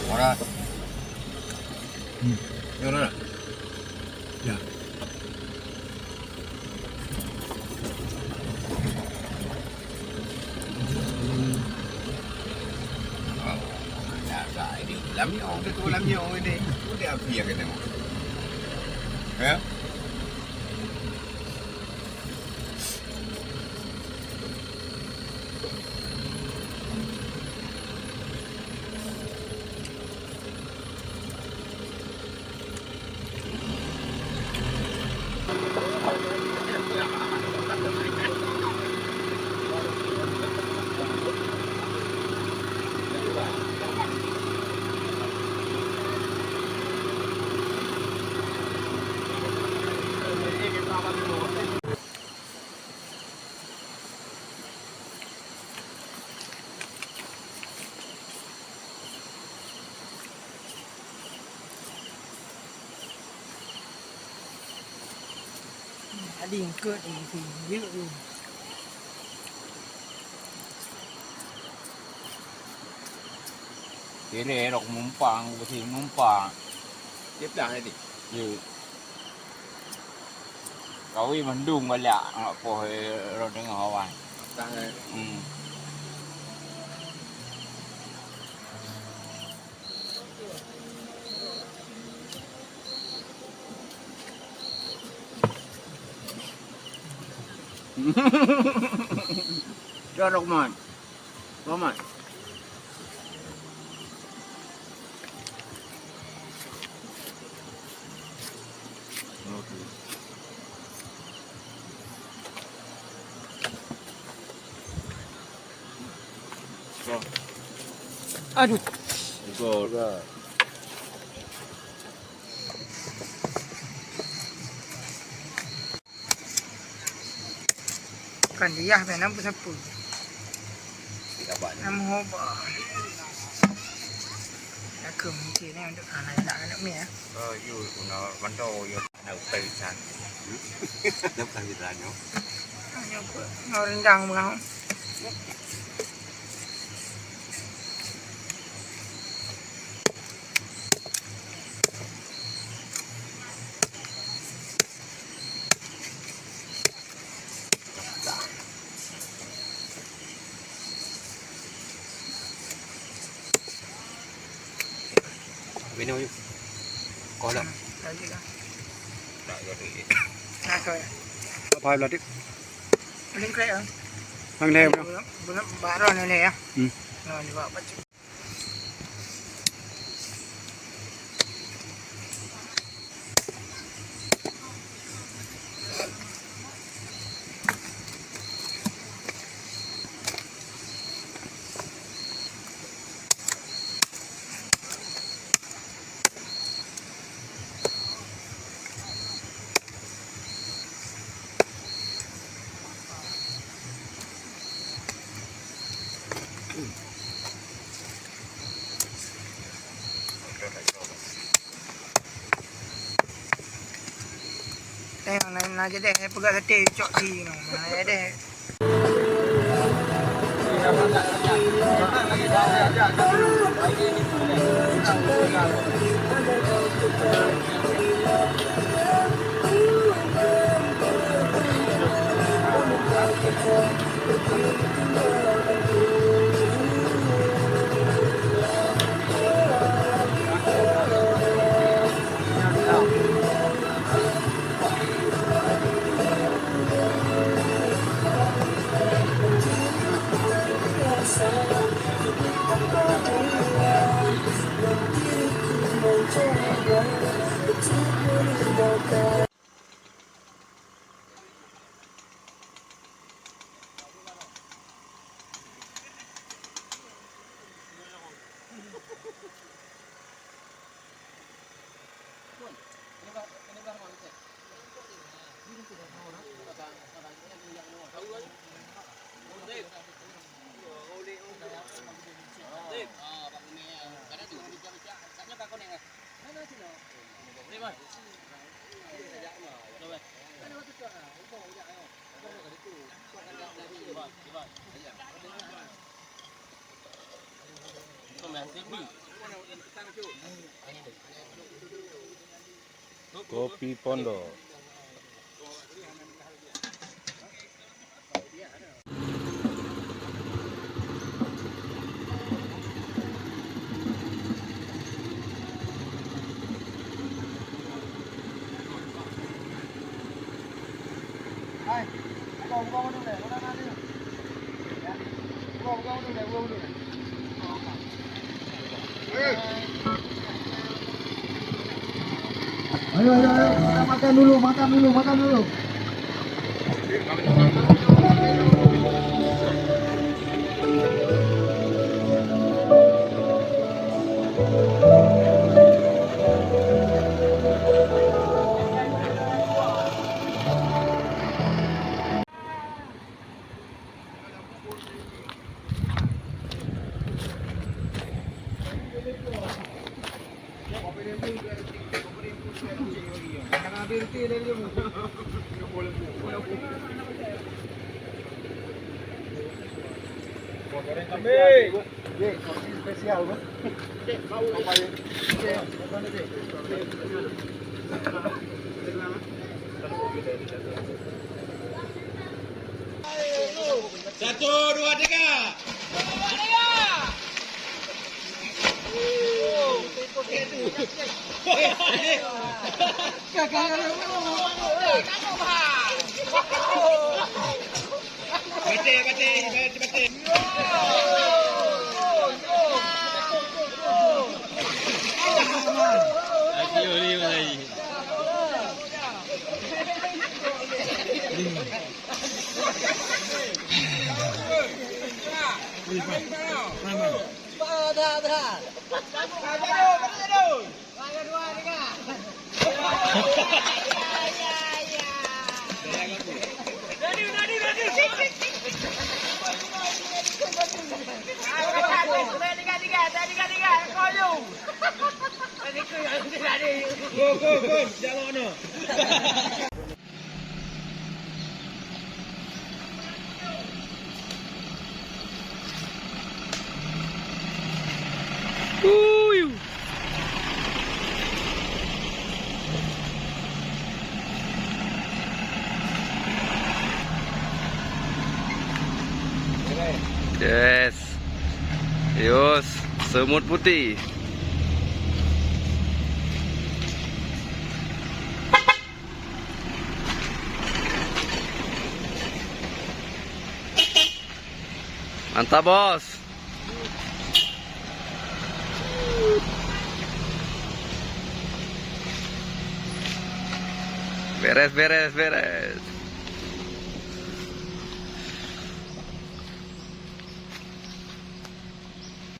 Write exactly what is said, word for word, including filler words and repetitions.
Ora. Hmm. Ya, ora. Ya. Lam nyoe, beutôi lam nyoe ini. Udah api ya kena. Ya. Adi eungkot, adi eungkot. Kira rok mumpang, besi mumpang. Dia pedah tadi. Ya. Kawi mandum galak anak poh, eh, rot tengah awan. Pedah, eh. Hmm. Ya, Rahman. Rahman. Aduh. Betul. Kan dia main apa siapa? Nama hoba. Aku mungkin ni untuk anak-anak mi ya. Oh, you guna bantu you. Nak utai san. Nak utai san nyo. Nyo apa? Nyo rendang bang. Bina yuk. Kau lah. Lagi lah. Tak jadi. Nak kau ya? Tak payah belah, Dik. Paling keren ah. Nang leh, bro. Belum, belum, baru ni leh ya. Hmm. Nah, ni bawa baju. Eh, na, na jadi, eh, peugah saté cok di, no. Na jadi. Kopi Pondok. Ayo, ayo, ayo, makan, makan dulu, makan dulu, makan dulu. Kambing. Ye, kopi spesial, Bos. Satu, dua, tiga. Batèe, batèe, batèe, batèe. Go, go, go. Jangan Yes. Yus, semut putih. Mantap, Bos. Beres, beres, beres.